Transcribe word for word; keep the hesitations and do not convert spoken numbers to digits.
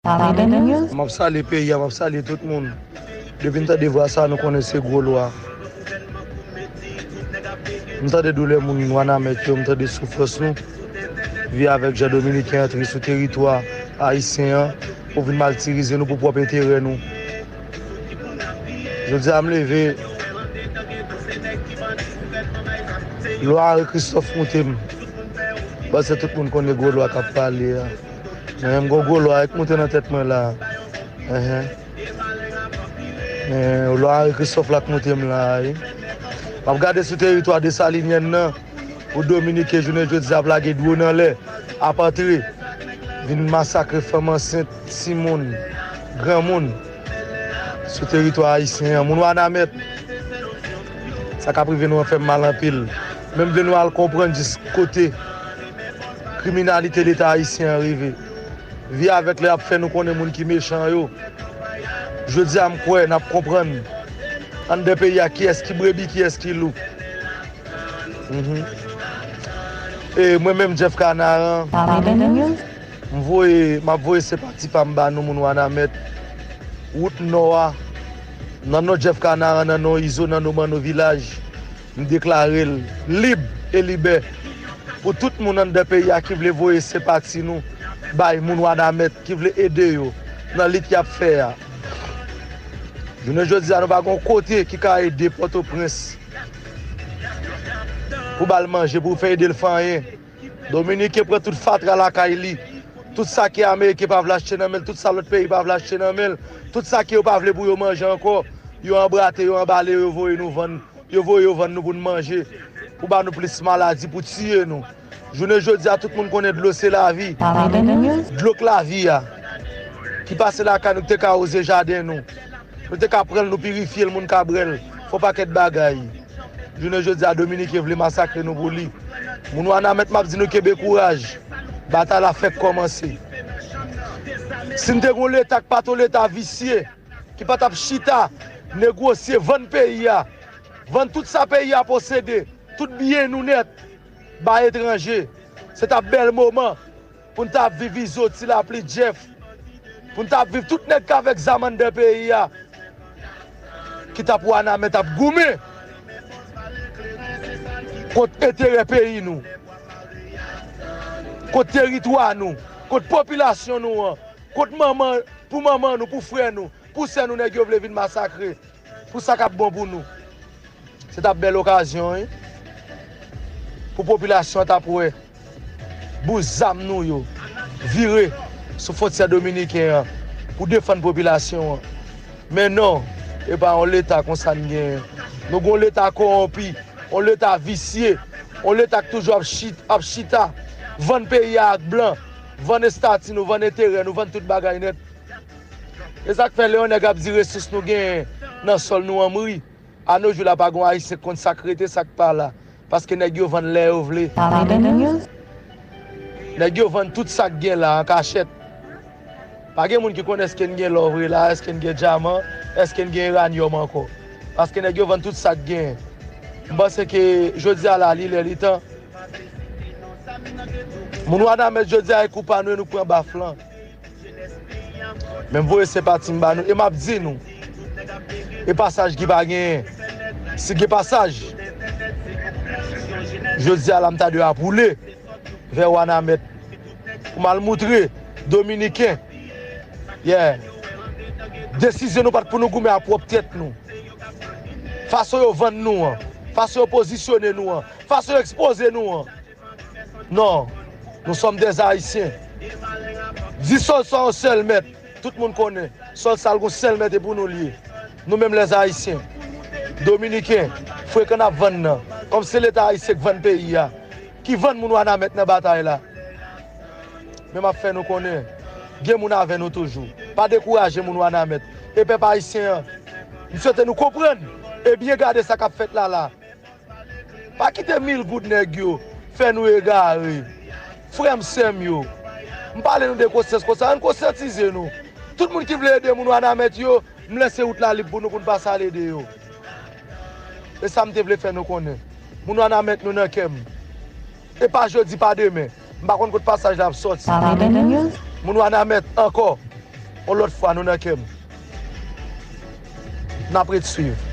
Power Rangers. M ap salye peyi a, m ap salye tout moun. Depi n tande vwa sa, nou konnen se gwo lwa. M tande doulè moun Wanament yo, m tande soufrans nou. Vi avèk jan Dominiken antre sou teritwa ayisyen an pou vin matirize nou pou pwòp enterè nou. Jodi a m leve, lwa Henri Christophe moute m. Paske tout moun konnen gwo lwa k ap pale a. Mwen menm gwo gwo lwa k moute nan tèt mwen la. Enhen. Men lwa Henri Christophe la k moute m la, wi. M ap gade sou teritwa Desalinyèn nan, pou Dominiken jounen jodi a ap lage dwòn anlè, ap antre, vin masakre fanm ansent, timoun, granmoun, sou teritwa ayisyen an. Moun Wanament, sa k ap rive nou an fè m mal anpil. Men m vle nou al konprann jis kote kriminalite Leta ayisyen an rive. Vi avèk lè ap fè nou konnen moun ki mechan yo. Jodi a, m kwè n ap konprann anndan peyi a kiyès ki brebi, kiyès ki lou. Mhm. E mwen menm, Jeff Kanaran, m voye, m ap voye senpati pa m ba nou, moun Wanament. Wout Nò a, nan non Jeff Kanaran, nan non Izo, nan non Manno Vilaj, m deklare l lib e libè pou tout moun anndan peyi a ki vle voye senpati nou bay moun Wanament, ki vle ede yo nan lit y ap fè a. Jounen jodi a, nou pa gen yon kote ki ka ede Pòtoprens pou ba l manje, pou fè ede l fè anyen. Dominiken pran tout fatra lakay li. Tout sa ke Ameriken pa vle achte nan men l, tout sa lòt peyi pa vle achte nan men l, tout sa ke yo pa vle pou yo manje ankò, yo anbrate, yo anbale, yo voye nou vann, yo voye yo vann nou pou n manje, pou ba nou plis maladi, pou tiye nou. Jounen jodi a, tout moun konnen dlo se lavi. Dlo k lavi a, ki pase lakay nou, ki te ka awoze jaden nou. Nou te ka pran l, nou pirifye l, moun ka bwè l, fè yon pakèt bagay. Jounen jodi a, Dominiken vle masakre nou pou li. Moun Wanament, m ap di nou kenbe kouraj. Batay la fèk kòmanse. Si n te gen yon Leta k pa t yon Leta visye, ki pa t ap chita, negosye, vann peyi a, vann tout sa peyi a posede, tout byen nou nèt, bay etranje, se t ap bèl moman pou n t ap viv Izo, Ti Lapli, Jeff, pou n t ap viv tout nèg k avèk zam anndan peyi a, ki t ap Wanament, t ap goumen kont enterè peyi nou, kont teritwa nou, kont popilasyon nou an, kont manman, pou manman nou, pou frè nou, pou sè nou, nèg yo vle vin masakre. Pou sa k ap bon pou nou. Se t ap bèl okazyon, wi, pou popilasyon an t ap wè bout zam nou yo vire sou fwontyè dominiken an pou defann popilasyon an. Men non, e pa yon Leta konsa n genyen. Nou gen yon Leta kowonpi, yon Leta visye, yon Leta k toujou ap chit-, ap chita, vann peyi a ak blan, vann estati nou, vann enterè nou, vann tout bagay nèt. E sa k fè lè yon nèg ap di resous nou genyen nan sòl nou an mouri, a no jou la pa gen Ayisyen k konn sa k rete, sa k pa la. Paske nèg yo vann lè yo vle. Nèg yo vann tout sa k gen la an kachèt. Pa gen moun ki konn èske n gen lò vre la, èske n gen dyaman, èske n gen iranyòm ankò. Paske nèg yo vann tout sa k genyen. M panse ke jodi a la, li lè, li tan. Moun Wanament jodi a, e kou pa nou, e nou pran baf lan. Men m voye senpati m ba nou, e m ap di nou, e pasaj ki pa genyen. Si gen pasaj, jodi a la m ta dwe ap woule vè Wanament pou m al moutre Dominiken, yeah, desizyon nou pa t pou nou goumen a pwòp tèt nou. Fason yo vann nou an, fason yo pozisyone nou an, fason yo ekspoze nou an. Non, nous sommes des Haïtiens. Di sòl sa yon sèl mèt. Tout moun konnen sòl sa l gon sèl mèt, e pou nou l ye. Nou menm lèzayisyen, dominiken, frekan n ap vann nan. Kòm se Leta ayisyen k vann peyi a, ki vann moun Wanament nan batay la. Men m ap fè nou konnen, gen moun avè nou toujou. Pa dekouraje moun Wanament. E pèp ayisyen an, m swete nou konprann e byen gade sa k ap fèt la la. Pa kite mil goud nèg yo fè nou egare. Frè m, sè m yo, m pale nou de konsyans konsa, ann konsyantize nou. Tout moun ki vle ede moun Wanament yo, m lese wout la lib pou nou, pou n pase al ede yo. E sa m te vle fè nou konnen. Moun Wanament, nou nan kè m. E pa jodi, pa demen. M pa konn kot pasaj la ap sòti. Moun Wanament, ankò, Yon lòt fwa, nou nan kè m. N ap ret swiv.